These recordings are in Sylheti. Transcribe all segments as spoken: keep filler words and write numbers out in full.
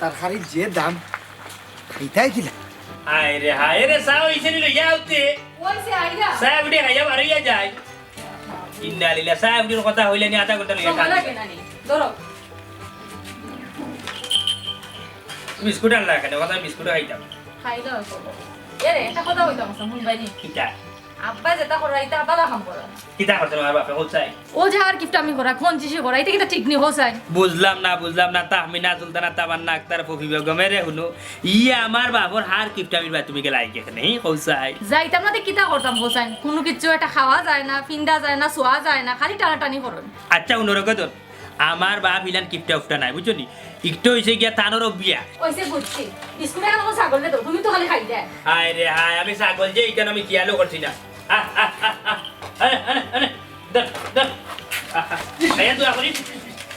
তরকারি যে দাম, খাইতায় কিলা? হায় রে হায় রে, চা অইছে নি লইয়া আউতে? অইছে, আইরা। চা উঠে খাইয়া বারইয়া যায়। ইন্না লিল্লাহ, চা উঠির কথা অইলে নি আধা ঘন্টা লইয়া সময় খান। লাগে না নি, ধরো। বিস্কুট আনলা কেনে? কথা বিস্কুট খাইতাম। খাইলে অইব। এরে, একটা কথা কইতাম আছে, হুনবায় নি? কিতা? আব্বা যেটা করা, ইটা বালা কাম করা। কিতা করছে আমার বাপে, কও চাই? ও যে আর কিপটামি করা, কঞ্জুসি করা, ইটা কিতা ঠিক নি, কও চাই? বুঝলাম না, বুঝলাম না, তাহমিনা সুলতানা তামান্না আক্তার ফফি বেগম, এরে হুনো, ই আমার বাপর হার কিপটামির বায় তুমি গেলায় কেনে, হি, কও চাই? যাইতাম না তে কিতা করতাম, কও চাই? কুনু কিচ্ছু একটা খাওয়া যায় না, ফিন্দা যায় না, ছোয়া যায় না, খালি টানাটানি করইন। আচ্ছা, হুনো রে কদর, আমার বাপ ইলান কিপটা উফটা নায়, বুঝছো নি? ইকটা অইছে গিয়া তানর বিয়া। অইছে বুঝছি। বিস্কুট খান ছাগলরে দেও, তুমি তো খালি খাইতায়। হায় রে হায়, আমি ছাগল যে ইখান আমি খিয়ালও করছি না। আহ, আহ, আহ, আহ। আনে, আনে, আনে। ধর, ধর। আহ, আহ। খাইয়া দোয়া করি।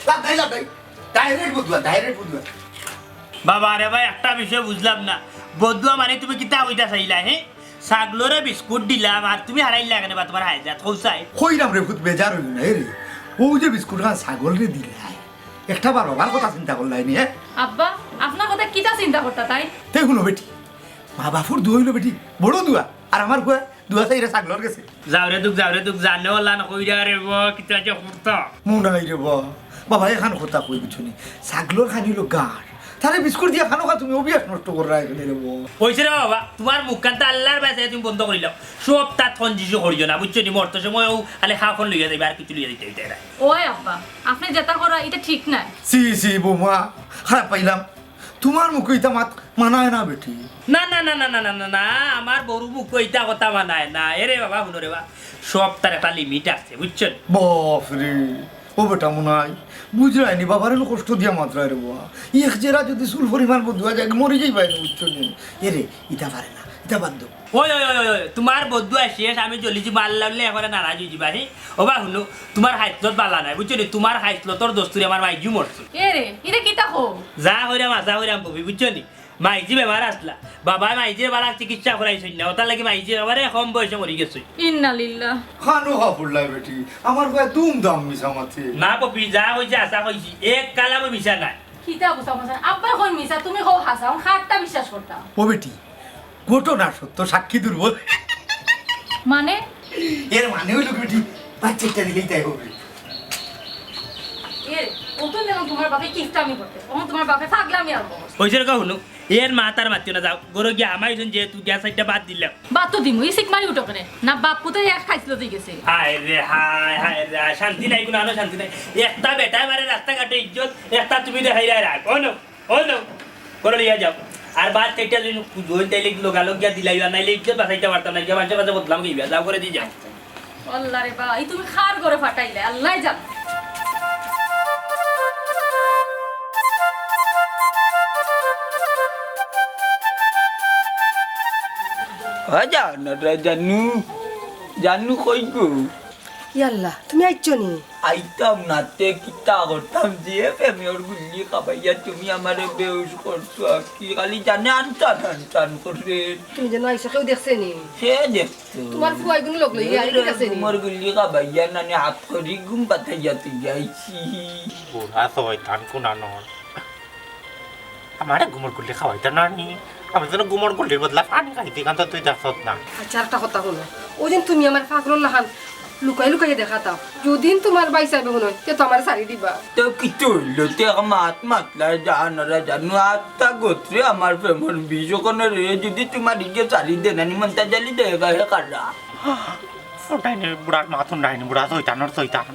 লাভ নাই, লাভ নাই। Direct বদুয়া, direct বদুয়া। বাবা রে ভাই, একটা বিষয় বুঝলাম না। বদুয়া মানে তুমি কিতা কইতা চাইলায়, হে? ছাগলরে বিস্কুট দিলাম আর তুমি হারাইলায় কেনে বা তুমার হাইজাত, কও চাই? কইরাম রে পুত, বেজার অইও না, এরে। অউ যে বিস্কুট খান ছাগলরে দিলায়, একটা বার বাবার কথা চিন্তা করলায় নি, হে? আব্বা, আপনার কথা কিতা চিন্তা করতা তাই? তে হুনো বেটি, মা বাপর দোয়া অইলো বেটি, বড় দোয়া। আর আমার ফুয়া দোয়া চাইরা ছাগলর গেছে। যাও রে দুখ, যাও রে দুখ, জানে ওলা না কইরা রে বা, কিতা যে করতা। মুনাই রে বা, বাবা, এখান কথা কই বুঝছো নি? ছাগলর খানি অইলো গার। তারে বিস্কুট দিয়া খানো খা তুমি, অভ্যাস নষ্ট কররায় কেনে রে বা। অইছে রে বাবা, তুমার মুখখান তো আল্লার বায় চাইয়া তুমি বন্ধ করিলাও। সবতাত কঞ্জুসি করিও না, বুঝছো নি? মরতে সময় অউ খালি খাওয়ান লইয়া যাইবা, আর কিচ্ছু লইয়া যাইতায় নায়। ওই আব্বা, আপনে যেটা করা, ইটা ঠিক নায়। ছি, ছি, বৌমা, খারাপ পাইলাম। তুমার মুখো ইতা মাত মানায় না বেটি। না, না, না, আমার বউর মুখো ইতা কথা মানায় না। এরে বাবা, হুনো রে বা, সবতার একটা limit আছে, বুঝছো নি? বাপ রে, ও বেটা মুনাই, বুঝরায় নি, বাবারে অনো কষ্ট দিয়া মাতরায় রে বা। এক জেরা যুদি চুল পরিমাণ বদুয়া যায়, মরি যাইবায় নি, বুঝছো নি? এরে, ইতা পারে না, ইতা বাদ দেও। ওই, ওই, ওই, ওই, ওই, তুমার বদুয়া শেষ, আমি জ্বলি যিমু, আল্লাহ উল্লাহ একেবারে নারাজ অই যিবা, হি? ওবা হুনো, তুমার খাইছলত বালা নায়, বুঝছো নি? তুমার খাইছলতর দস্তুরে আমার মাইজিউ মরছে। এরে, ইটা কিতা কও? যা কইরাম, হাছা কইরাম, ফফি, বুঝছো নি? মাইজি বেমার আছলা, বাবায় মাইজিরে বালা চিকিৎসা করাইছইন না, অতার লাগি মাইজি একেবারে কম বয়সে মরি গেছে। ইন্না লিল্লাহ। খানো খা ফুল্লায় বেটি, আমার ফুয়ায় দুম দাম মিছা মাতে। না ফফি, যা কইছি হাছা কইছি, এক কালামও মিছা নায়। কিতা বুঝা মাতে? আব্বায় কইন মিছা, তুমি কও হাছা, অখন কারটা বিশ্বাস করতাম? ও বেটি, ঘটনা সত্য, সাক্ষী দুর্বল। মানে? এর মানে অইলো বেটি, বাচ্চাটা দিলেই তাই হবে। এরে, অখন দেখো তুমার বাপে কিপটামি করতে, অখন তুমার বাপে পাগলামি আরম্ভ করছে। অইছে রে, হুনো, এর মাত আর মাতিও না, যাও, ঘরো গিয়া হামাইছইন যেহেতু গ্যাস লাইটটা বাদ দিলাম। বাদ তো দিমু, ই সিক মারি উঠো কেনে? না, বাপ পুতে এক খাইছলত অই গেছে। হায় রে হায়, হায় রে হায়, শান্তি নাই, কুনু আনো শান্তি নাই। একটা বেটায় মারে রাস্তাঘাটো ইজ্জত, একটা তুমি দেখাইরায় রাগ। অনো, অনো, ঘরো লইয়া যাও। আর বাদ চাইরটা যদি কুজো অইন, তাইলে লগালগ গিয়া দিলাইও, আর নাইলে ইজ্জত বাঁচাইতায় পারতায় না, গিয়া মানষর কাছে বদনাম খাইবায়, যাও ঘরো দি যাও। আল্লাহ রে বা, ই তুমি কার ঘরো পাঠাইলায়, আল্লায় জানে। ও জানো রে জানু, জানু কই গো? ইয়াল্লা, তুমি আইছো নি? আইতাম না তে কিতা করতাম, যে প্রেমর গুল্লি খাবাইয়া তুমি আমারে বেহুশ করছো, আর কি খালি জানে আনতান আনতান করে। তুমি যেন আইছো, কেউ দেখছে নি? কে দেখতো? তুমার ফুয়াইগুন লগ লইয়া আরে আরে দেখছে নি? ঘুমর গুল্লি খাবাইয়া নানি হাত করি ঘুম পাতাইয়া তুই যাইছি। বুড়া শয়তান কুনানর। আমারে ঘুমর গুল্লি খাওয়াইতা না নি? আমি যেন ঘুমর গুল্লির বদলা পানি খাইছি, ইখান তো তুই দেখছত না। আচ্ছা, আরেকটা কথা হুনো, ওই দিন তুমি আমারে পাগলর লাখান লুকাই লুকাই দেখাইতায়, যদিন তুমার ভাইসাবে হুনইন, তে তো আমারে ছাড়ি দিবা। তো কিতা অইলো? তে এক মাত মাতলায়, জানো রে জানু, আত্মা গোত্রে আমার প্রেমর বিষ, অখনো রে, যুদি তুমার ইগে ছাড়ি দেয় না নি, মনটা জালি দেয় গায়ে কাটা। ফুটাইনি বুড়ার মাত হুনরায়নি, বুড়া শয়তানর শয়তান।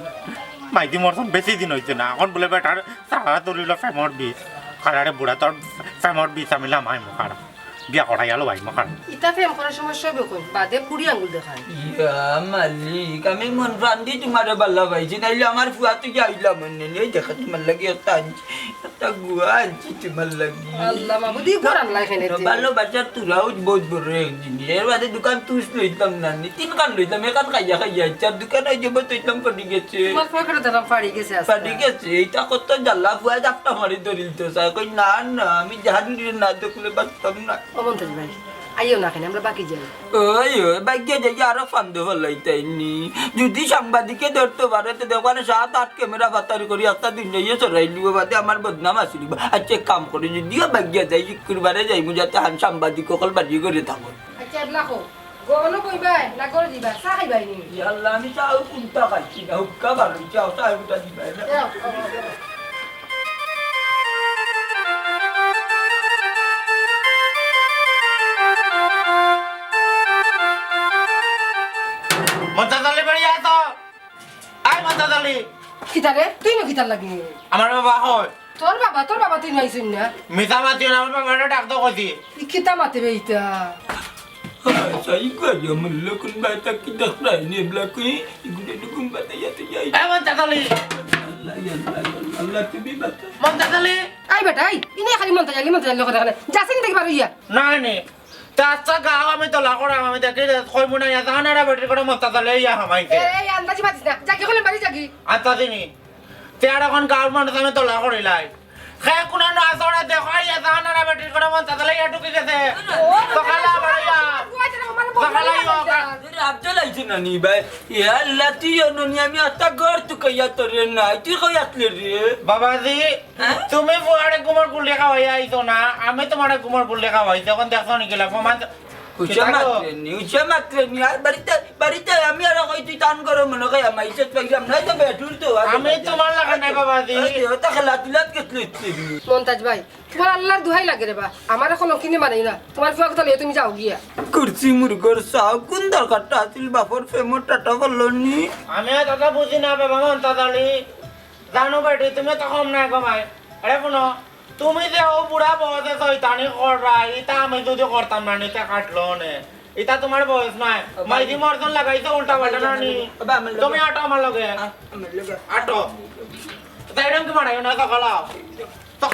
মাইজি মরছইন বেশি দিন অইছে না, অখন বুলে বেটার ছাড়া তোর অইলো প্রেমর বিষ। খাড়া রে বুড়া, তোর প্রেমর বিষ আমি লামাইমু খাড়া। বিয়া করাইয়া লইমু খাড়া। ইতা প্রেম করার সময় সবে কয়, বাদে কুড়ি আঙ্গুল দেখায়। ইয়া মালিক, আমি মন প্রাণ দি তুমারে ভালা পাইছি, নাইলে আমার ফুয়া তো যাইলাম অনে। এই দেখো তুমার লাগি একটা আনছি, একটা গুয়া আনছি তুমার লাগি। আল্লাহ মাবুদ, ই কোরআন লাই খাইলে তো। ভালোবাসার তুরাও বহুত বড় এক জিনিস। এর বাদে দুখান তুষ লইতাম না নি, তিনখান লইতাম, এখান খাইয়া খাইয়া আইছি, আর দুখান ওই যে বতইতাম পড়ি গেছে। তুমার পকেটে ধরাম ফাড়ি গেছে আজকে। ফাড়ি গেছে, ইটা কত জ্বালা, ফুয়া জাপটা মারি ধরিল তো, স্যার কই, "না, না, আমি জাহান দিয়ে না দেখলে বাঁচতাম না।" ও মন্ত্রী ভাই, আইও না কেনে, আমরা বাকি যাই। ওই, ওই, বাগিয়া যাই, আরো ফান্দো ফালাইতাইনি। যদি সাংবাদিকে ধরতো পারে, তে দেখবা না, সাত আট ক্যামেরা পাতারি করি একটা দিন যাইয়া চড়াই লিব, বাদে আমার বদনাম আছিল। আচ্ছা, এক কাম করি, যদিও বাগিয়া যাই, শুক্রবারে যাইমু, যাতে হান সাংবাদিক অকল বাড়ি করে থাকো। আচ্ছা, এবলা কও, গহনো কইবাই, না করে দিবা, চা খাইবাই নি? ইয়া আল্লাহ, আমি চাও কুন্তা খাইছি না, হুক্কা বারো, চাও, চা ওটা দিবাই না। যাও, খাও, খাও, খাও। মন্তাজ আলী বাড়ি আতো। আয় মন্তাজ আলী। কিতা রে? তুই না কিতার লাগি? আমার বাবা হয়। তোর বাবা, তোর বাবা তুই নাইছইন না? মিছা মাতিও না, আমার বাবারে ডাক দাও কইছি। ই কিতা মাতে বে ইতা? আচ্ছা, ই কই গো, আমার লোকন ভাই তা কি ডাক নাই নি, ব্লা কই? ইগুলো লোকন বাতাইয়া তো যাই। এ মন্তাজ আলী। আল্লাহ, আল্লাহ, আল্লাহ, আল্লাহ, তুমি বাতা। মন্তাজ আলী। আই বেটা, আই। ইনে খালি মন্তাজ আলী, মন্তাজ আলী লোক দেখানে। যাসিন দেখি বারো ইয়া। না নে। তা আচ্ছা গাও আমি তোলা করাম, আমি দেখি কইমু না ইয়া, জাহানারা বেটির করে মন্তাজ আলী ইয়া হামাইছে। এই, এই, আন্দাজি মাতিস না। যাগি, খোলেন বাড়ি যাগি। আচ্ছা দিনি। তে আর এখন গাঁওর মানুষ আমি তোলা করিলাই। খে কুনা না আসরে দেখো, ইয়া জাহানারা বেটির করে মন্তাজ আলী ইয়া ঢুকি গেছে। ও, সকালে আবার ইয়া। ও, আচ্ছা, আমার বন্ধু সকালে ইয়া। আচ্ছা। এরে আব্দুল আইছে না নি ভাই? ইয়া আল্লাহ, তুই অননি আমি আত্তা ঘর তুকাইয়া তোরে নাই। তুই কই আসলে রে? বাবাজি, হ্যাঁ? তুমি ফুয়ারে ঘুমর গুলি খাওয়াইয়া আইছো না, আমি তোমারে ঘুমর গুলি খাওয়াইছি। এখন দেখছো নি কিলা প্রমাণ? উচা কিতা গো? মাত্রে নি, উচা মাত্রে নি। আর বাড়িতে, বাড়িতে আমি আর কই তুই টান করো মনে কই আমার ইজ্জত পাইলাম না, তো বেটুর তো আর আমি বাড়িতে। তোমার লাগা নাই বাবাজি। ওই যে ওটা খেলা তুলাত গেছলি তুই। মন্তাজ ভাই, তোমার আল্লাহর দুহাই লাগে রে বা, আমার এখন কিনে মানাই না। তোমার ফুয়া কথা লইয়া তুমি যাও গিয়া। কুর্সি মুরগর চাও, কোন দরকারটা আছিল বাপর প্রেমর টাটা বললো নি? আমি আর কথা বুঝি না বাবা মন্তাজ আলী। জানো বেটি, তুমি তো কম নাই কমাই। আরে শুনো, তুমি যে ও বুড়া বয়সে শয়তানি কররা, ইতা আমি যদি করতাম না, নিতে কাটলো নে। ইতা তোমার বয়স নাই। ও, মাইজি মরজন লাগাইছো উল্টা পাল্টা না নি? ও, বা, আমার লগে। তুমি আটো আমার লগে। আ, আমার লগে। আটো। তাই রকম কি মারাইও না, তো গলাও। তো,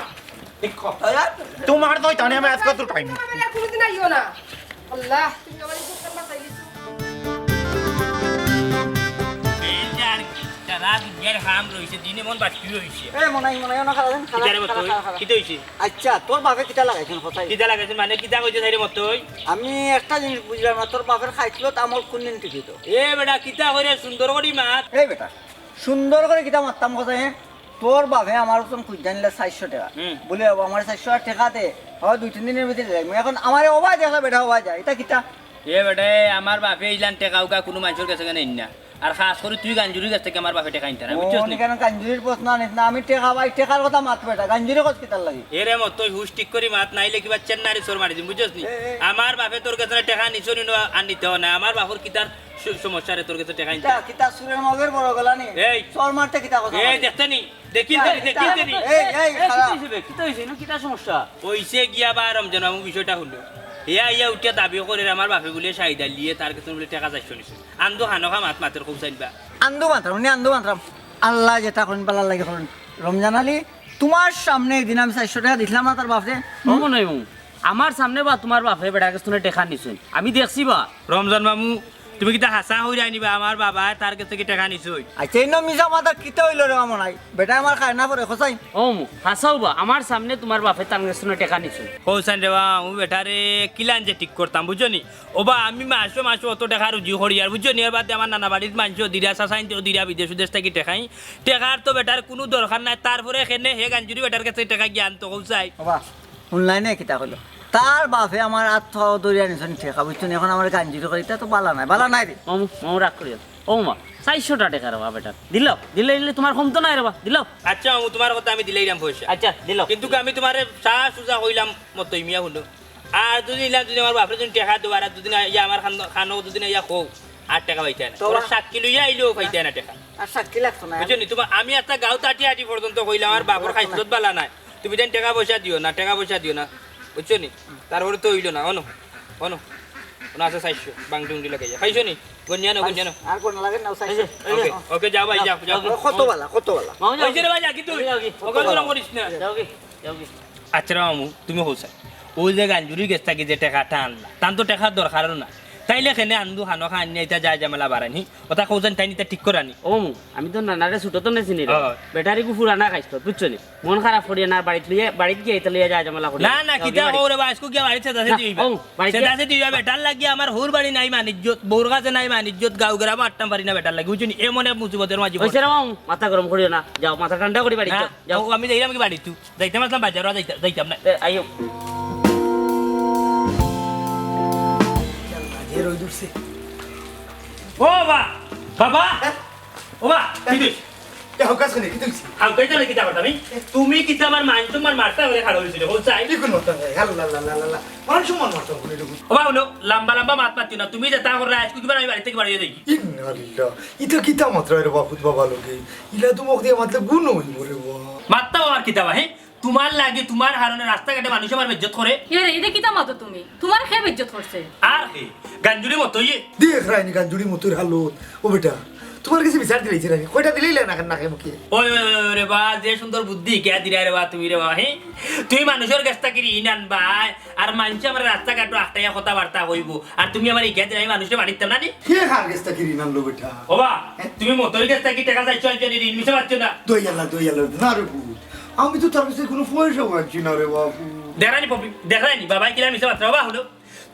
দেখো। আরে? তোমার শয়তানি আমি আজকে তো টাইম। তুমি আমার আর কোনোদিন আইও না। আল্লাহ, তুমি আমার এই দুঃখ বাঁচাই দিছো। এই যে আর কি, সারা দুনিয়ার কাম রইছে, দিনে মন বাকি রইছে। এ, মনাই, মনাই, না, খালা দেন, খালা, কিতা রে খালা, মতই? খালা, খালা। কিতা হইছে? আচ্ছা, তোর বাপে কিতা লাগাইছেন, কথাই? কিতা লাগাইছেন মানে, কিতা কইছে সাইরে মতই? আমি একটা জিনিস বুঝলাম না, তোর বাপের খাইছিল তো আমার কোন দিন টিকিত? এ বেটা, কিতা কইরে সুন্দর করি মাত। এই বেটা, সুন্দর করে কিতা মারতাম কথা, হ্যাঁ? তোর বাপে আমার ওজন খুঁজ জানলে চারশো টাকা। হুম। বলে, "বাবা, আমার চারশো টাকা দে, হয় দুই তিন দিনের ভিতরে যাই।" এখন আমার ওবায় দেখে বেটা, ওবায় যায়, এটা কিতা? এ বেটা, আমার বাপে ইলান টাকা উকা কোনো মানুষের কাছে কেন না। আর খাস করে তুই গাঞ্জুরির কাছ থেকে আমার বাপে টাকা নিতে না, ও, বুঝছস নি? কেন গাঞ্জুরির প্রশ্ন আনিস না? আমি টাকা ভাই, টাকার কথা মাত বেটা, গাঞ্জুরি কত কিতার লাগে? এরে মত, তুই হুশ ঠিক করি মাত, নাইলে কিবা চেন্নারি চোর মারি দিম, বুঝছস নি? এ, এ। আমার বাপে তোর কাছে টাকা নিছো নি, আর নিতে হয় না। আমার বাপর কিতার স-, সমস্যা রে, তোর কাছে টেকা আনতে। কিতা, কিতা সুরের মাঝের বড় গলা নি? এই। চর মারতে কিতা কথা এই মারে? দেখতে নি? দেখিন কিতা, তে নি, কিতা? দেখিন তে নি? এই, এই, কিতা খারাপ। হইছে বে? কিতা হইছে? ইনো কিতা সমস্যা? কইছে গিয়া বা রমজান মামু বিষয়টা হুনো। হে আইয়া উঠিয়া দাবি করে আমার বাপে বুলে শাহিদ আলিয়ে তার কাছে বুলে টেকা চাইরশো নিছে। আন্দো হানো খা মাত মাতের খুব চাইবা। আন্দো মাতরাম, উনি আন্দো মাতরাম। আল্লাহ যেটা করইন, ভালার লাগি করইন। রমজান আলী, তোমার সামনে এদিন আমি চাইরশো টেকা দিছলাম না তার বাপরে? হুম? মনে হয়, হুম। আমার সামনে বা তোমার বাপে বেটা কাছ থনে টেকা নিছইন। আমি দেখছি বা। রমজান মামু, তুমি কিতা হাছা কইরায় নি বা আমার বাবায় তার কাছ থাকি টেকা নিছইন? আচ্ছা, ইনো মিছা মাত কিতা অইলো রে মামু নাই? বেটা আমার খায় না পরে, খোঁচাই। ও মু, হাছাউ বা, আমার সামনে তোমার বাপে তার কাছ থনে টেকা নিছইন। খোঁচাইন রে বা, আমি বেটারে কিলান যে ঠিক করতাম, বুঝছো নি? ও বা, আমি মাসো মাসো অত টেকা রুজি করি আর, বুঝছো নি? এর বাদে আমার নানা বাড়ির মানষে দিরা, চাচাইন্তে দিরা বিদেশ উদেশ থাকি টেকাই। টেকার তো বেটার কুনু দরকার নাই, তারপরে কেনে হে গাঞ্জুরি বেটার কাছে টেকা গিয়া আনতো, খোঁচাই। ও বা, হুনলায় নে কিতা কইলো? তার বাপে আমার আত ধরিয়া নিছইন টেকা, বুঝছো নি? এখন আমার গাঞ্জুরি করি, ইতা তো ভালা নায়, ভালা নায় রে। মামু, মামু রাগ করিও না। ও মা, চাইরশো টেকা রে বা বেটা। দিলাও, দিলে, দিলে তোমার কমতো নায় রে বা, দিলাও। আচ্ছা মামু, তোমার কথা আমি দিলাইরাম পয়সা। আচ্ছা, দিলাও। কিন্তু আমি তোমারে সা-, সুজা কইলাম মতই মিয়া হুনো। আর যদি ইলা যদি আমার বাপরে যদি টেকা দেও, আর যদি না ইয়া আমার খান-, খানো যদি না ইয়া কও, আর টেকা পাইতায় না। তোরা সাক্ষী লইয়া আইলেও পাইতায় না টেকা। আর সাক্ষী লাগতো না। বুঝছো নি? তোমার আমি একটা গাঁও তাটি আটি পর্যন্ত কইলাম, আমার বাপর খাইছলত ভালা নায়। তুমি যেন টেকা পয়সা দিও না, টেকা পয়সা দিও না, বুঝছো নি? তারপরে তো অইলো না, অনো, অনো, অনো আছে চাইরশো, বাংটি উংটি লাগাইয়া। পাইছো নি? গনিয়া নাও, গনিয়া নাও। আর কোন লাগে নাও, চাইরশো। এই যে, এই যে। ওকে, ওকে, যাও ভাই, যাও, যাও। কত ভালা, কত ভালা। মামু যাও। অইছে রে ভাই, যা কি তুই? যাও কি? ওকে, কত ভালা। গরম করিস না। যাও কি? যাও কি? আচ্ছা রে মামু, তুমি কও চাই। ওই যে গাঞ্জুরির গেছ থাকি যে টেকাটা আনলা, তান তো টেকার দরকারও না। তাইলে কেনে আন্দু খানো খান নিয়া ইতা যায় ঝামেলা বাড়ানি? ওটা কওজান তাই নিতা ঠিক করানি। ও মু, আমি তো নানারে ছোট তো নে চিনি রে। ও। বেটারি গু ফুরানা খাইছ তো, বুঝছো নি? মন খারাপ করিও না, বাড়িত লইয়া, বাড়িত গিয়া ইতা লইয়া যায় ঝামেলা করি। না, না, যাও, কিতা গিয়া বাড়িত। কও রে বা, আইজকু গিয়া বাড়িত সেটা সেটি অউ, হইবা। অউ, বাড়িত সেটা গিয়া। সেটি হইবা, বেটার লাগি আমার হুর বাড়ি নাই মানিজ্জত, বউর কাছে নাই মানিজ্জত, গাঁও গ্রামো আট্টাম পারি না বেটার লাগি, বুঝছো নি? এমন এক মুসিবতর মাঝে পড়ছি। অইছে রে মামু, মাথা গরম করিও না, যাও, মাথা ঠান্ডা করি বাড়িত না, যাও, যাও। ও, আমি যাইরাম কি বাড়িত? যাইতাম না, বাজারো যাইতা-, যাইতাম না। এ, আইও। ইয়াল্লা, যে রোদ উঠছে। ও বা, বাবা! হ্যাঁ? ও বা, কি তুই? এ, হুকাস কেনে, কি তুই? হাউকাই তাহলে কিতা করতাম আমি? তুমি কিতা আমার মান সম্মান মারতা হলে খারাপ হয়েছিল, ও চাই। কি কোন মারতাম ভাই? আল্লাহ, আল্লাহ, আল্লাহ, আল্লাহ। মান সম্মান মারতাম কোন এরকম? ও বা, হুনো, লম্বা লম্বা মাত মাতিও না। তুমি যেটা কররা, আজকে কিবা আমি বাড়ি থেকে বাড়িয়ে যাই। ইন্না লিল্লাহ। ইতা কিতা মাতরা রে বাপুত বাবা লগে? ইলা তো মুখ দিয়া মাতলে গুণ হইব রে বা। মাততাও আমার কিতা বা, হ্যাঁ? তোমার লাগি, তোমার কারণে রাস্তাঘাটে মানুষ আমার বেইজ্জত করে। এ রে, ইতা কিতা মাতো তুমি? তোমার কে বেইজ্জত করছে? আর কে? গাঞ্জুড়ি মতইয়ে। দেখরায়নি গাঞ্জুড়ি মতইর হালত। ও বেটা, তোমার গেছে বিচার দিলাইছে নাকি? কয়টা দিলাইলা না, না কে মুখে? ওই, ওই, ওই, ওই রে বা, যে সুন্দর বুদ্ধি, কে দিলা রে বা তুমি রে বা, হে? তুমি মানুষর গেছ থাকি ঋণ আনবায়, আর মানষে আমার রাস্তাঘাটো আটকাইয়া কথাবার্তা কইবো, আর তুমি আমার ইগিয়া দিলায় মানুষরে বাড়িতাম না নি? কে কার গেছ থাকি ঋণ আনলো বেটা? ও বা, তুমি মতইর গেছ থাকি টেকা চাইছো, আনছো নি, ঋণ মিছা মাতছো না? দই আল্লাহ, দই আল্লাহ, না রে পুত। আমি তো তার কাছে কোনো পয়সাও আনছি না রে বাবু। দেখরায়নি পপি, দেখরায়নি, বাবায় কিলা মিছা মাতরা, ও বা, হুনো।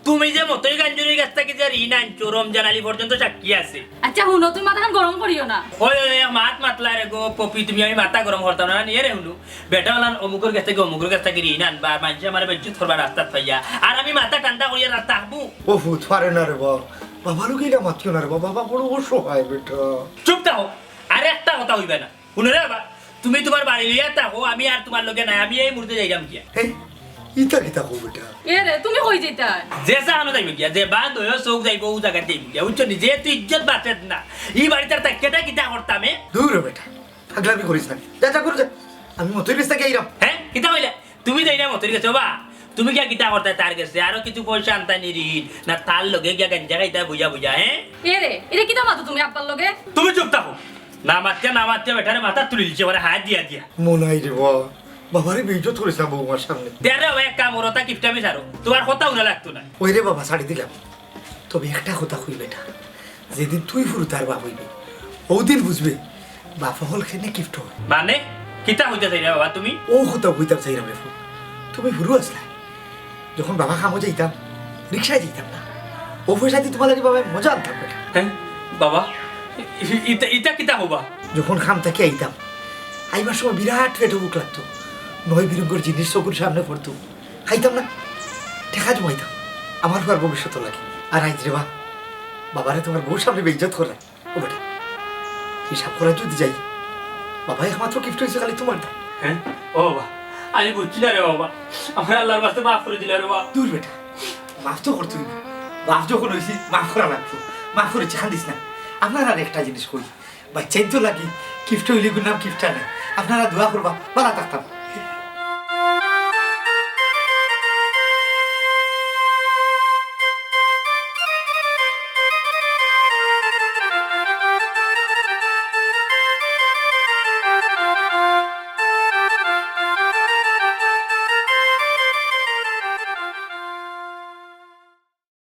তুমি যে মতই গাঞ্জুড়ির গেছ থাকি যে ঋণ আনছো, রমজান আলী পর্যন্ত সাক্ষী আছে। আচ্ছা, হুনো, তুমি মাথাখান গরম করিও না। ওই, ওই, ওই, মাত মাতলা রে গো, পপি, তুমি আমি মাথা গরম করতাম না, নিয়ে রে হুনো। বেটা অলান অমুকর গেছ থাকি, অমুকর গেছ থাকি ঋণ আনবা, আর মানষে আমারে বেইজ্জত করবা রাস্তাত পাইয়া। আর আমি মাথা ঠান্ডা করিয়া রাস্তা আঁকবো। ও পুত, পারে না রে বা। বাবা লগে ইলা মাতিও না রে বা, বাবা বড় অসহায় বেটা। চুপ থাকো। আর একটা কথা কইবা না। হুনো রে বাবা, তুমি তোমার বাড়ি লইয়া থাকো, আমি আর তোমার লগে নাই, আমি এই মুহূর্তে যাইরাম গিয়া। হে, ইতা কিতা কও বেটা? এ রে, তুমি কই যাইতায়? যে চাহানো যাইমু গিয়া, যে বাদ হইও চোখ যাইবো, ও জাগাত যাইমু গিয়া, বুঝছো নি? যেহেতু ইজ্জত বাঁচের না, ই বাড়িত আর তাই কেটা কিতা করতাম, এ? দূর হ বেটা, পাগলামি করিস না। যা, যা, করে যা। আমি মতইর গেছ থাকি আইরাম। হে, কিতা কইলা? তুমি যাইরায় মতইর গেছে, ও বা? তুমি গিয়া কিতা করতায় তার গেছে? আরো কিছু পয়সা আনতায় নি ঋণ? না তার লগে গিয়া গাঞ্জা খাইতায় বুঝা বুঝা, হে? এ রে, ইতা কিতা মাতো তুমি আব্বার লগে? তুমি চুপ থাকো। না মাতিয়া, না মাতিয়া বেটারে মাথাত তুলি দিছে, মানে হাত দিয়া দিয়া। মনাই রে বা, বাবারে বেইজ্জত করিস না বৌমার সামনে। দে রে বাবা, এক কাম করো, তা কিপটামি ছাড়ো, তোমার কথা হুনা লাগতো না। ওই রে বাবা, ছাড়ি দিলাম। তবে একটা কথা কই বেটা, যেদিন তুই হুরুতার বাপ অইবে, অউ দিন বুঝবে বাপ অকল কেনে কিপটা অয়। মানে? কিতা কইতায় চাইরায় বাবা তুমি? অউ কথা কইতাম চাইরাম রে পুত। তুমি হুরু আছলায়, যখন বাবা কামো যাইতাম, রিক্সায় যাইতাম না। অউ পয়সাদি তোমার লাগি বাবায় মজা আনতাম বেটা। হে? বাবা, ই-, ইতা, ইতা কিতা কও বা? যখন কাম থাকি আইতাম, আইবার সময় বিরাট পেটো ভুক লাগতো। নয় বিরঙ্গর জিনিস চকুর সামনে পড়তো। খাইতাম না, টেকা জমাইতাম আমার পুয়ার ভবিষ্যতর লাগি। আর আইজ রে বা, বাবারে তোমার বউর সামনে বেইজ্জত কররায়। ও বেটা, হিসাব করা যদি যাই, বাবা একমাত্র কিপটা অইছে খালি তোমার দায়। হে? ও বাবা, আমি বুঝছি না রে বাবা, আমারে আল্লার ওয়াস্তে মাফ করি দিলাও রে বাবা। দূর বেটা, মাফ তো করতে অইবো। বাপ যখন অইছি, মাফ করা লাগবো। মাফ করিছি, কান্দিস না। আপনারারে একটা জিনিস কই, বাচ্চাইন্তর লাগি কিপটা অইলে ইগুর নাম কিপটা নায়। আপনারা দোয়া করবা, ভালা থাকতাম।